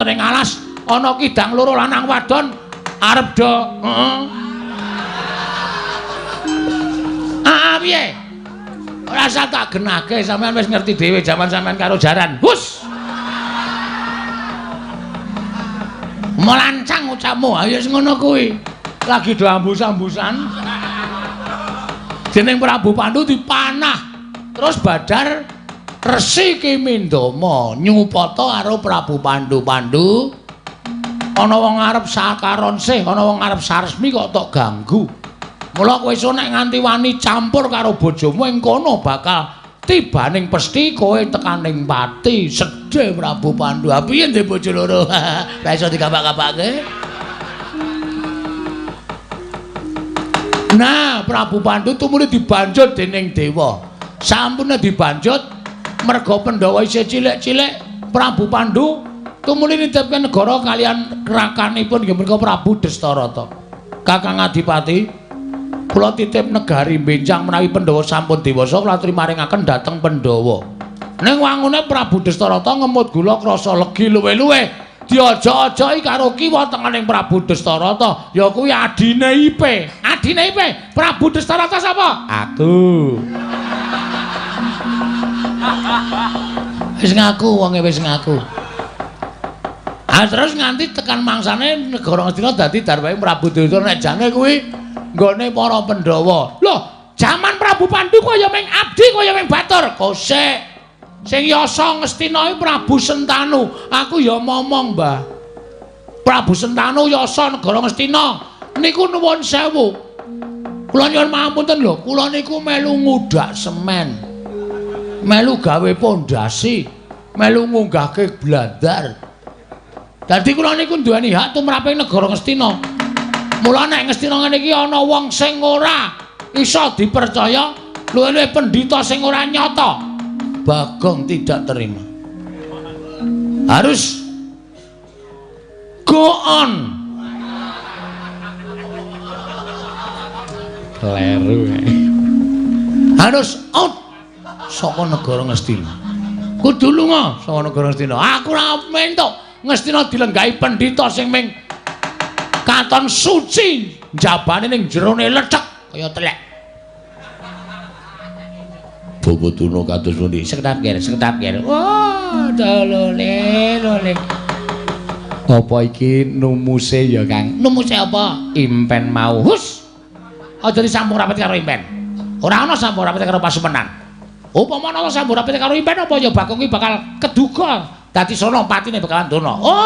wonten ing alas ana kidang loro lanang wadon arep do heeh. Ah piye? Ora usah tak genake, sampean wis ngerti dhewe jaman sampean karo jaran. Hus. Melancang ucapmu, ayo wis ngono kuwi. Lagi do ambus-ambusan. Dening Prabu Pandu dipanah. Terus badar Resi Ki Mindama nyupata karo Prabu Pandu. Pandu, ana wong arep sakaron sih, ana wong arep saresmi kok tok ganggu. Mula kowe iso nek nganti wani campur karo bojomu ing kono bakal tibaning pesthi kowe tekaning pati. Sedih Prabu Pandu. Ha piye ndek bojo loro? Ora iso dikapak-kapake. Nah, Prabu Pandu tumuli dibanjut dening dewa. Sampune dibanjut merga Pandhawa isih cilik-cilik, Prabu Pandu tumuli nitipke negara kalian rakanipun inggih menika Prabu Destarata. Kakang Adipati, kula titip negari benjang menawi Pandhawa sampun dewasa kula aturi maringaken dhateng Pandhawa. Ning wangune Prabu Destarata ngemut gula krasa legi luwe-luwe diajak-ajaki karo kiwa tengening Prabu Destarata, ya kuwi adine Ipe. Adine Ipe, Prabu Destarata sapa? Aku. Wis ngaku wonge wis ngaku. Ah terus nganti tekan mangsane negara Ngastina dadi darwahe Prabu Duryudana nek jane kuwi nggone para Pandhawa. Loh, jaman Prabu Pandu kaya ming abdi kaya ming batur. Kosek. Sing yasa Ngastina iki Prabu Sentanu. Aku ya momong, Mbah. Prabu Sentanu yasa negara Ngastina niku nuwun sewu. Kula nyuwun pangapunten lho, kula niku melu ngudak semen. Melu gawe pondasi, melu ngunggahke blandar. Dadi kula niku duweni hak tumraping negara Ngastina. Mula nek Ngastina ngene iki ana wong sing ora iso dipercaya, luwih-luwih pendhita sing ora nyata. Bagong tidak terima. Harus go on. Kleru. Harus out saka negara Ngastina. Kudu lunga saka negara Ngastina. Aku ora mentuk Ngastina dilenggahi pendhita sing ming katon suci njabane ning jerone lethek kaya telek. Bobotuna kados pundi? Sekedap kene, sekedap kene. Wah, dolole, lole. Apa iki numuse ya, Kang? Numuse apa? Impen mau. Hus. Aja disambung rapet karo impen. Ora ana sambung rapet karo pasumenan. Upama ana sambung rapet karo impen apa ya Bagong iki bakal keduga dadi sono patine bakalan dono. Oh.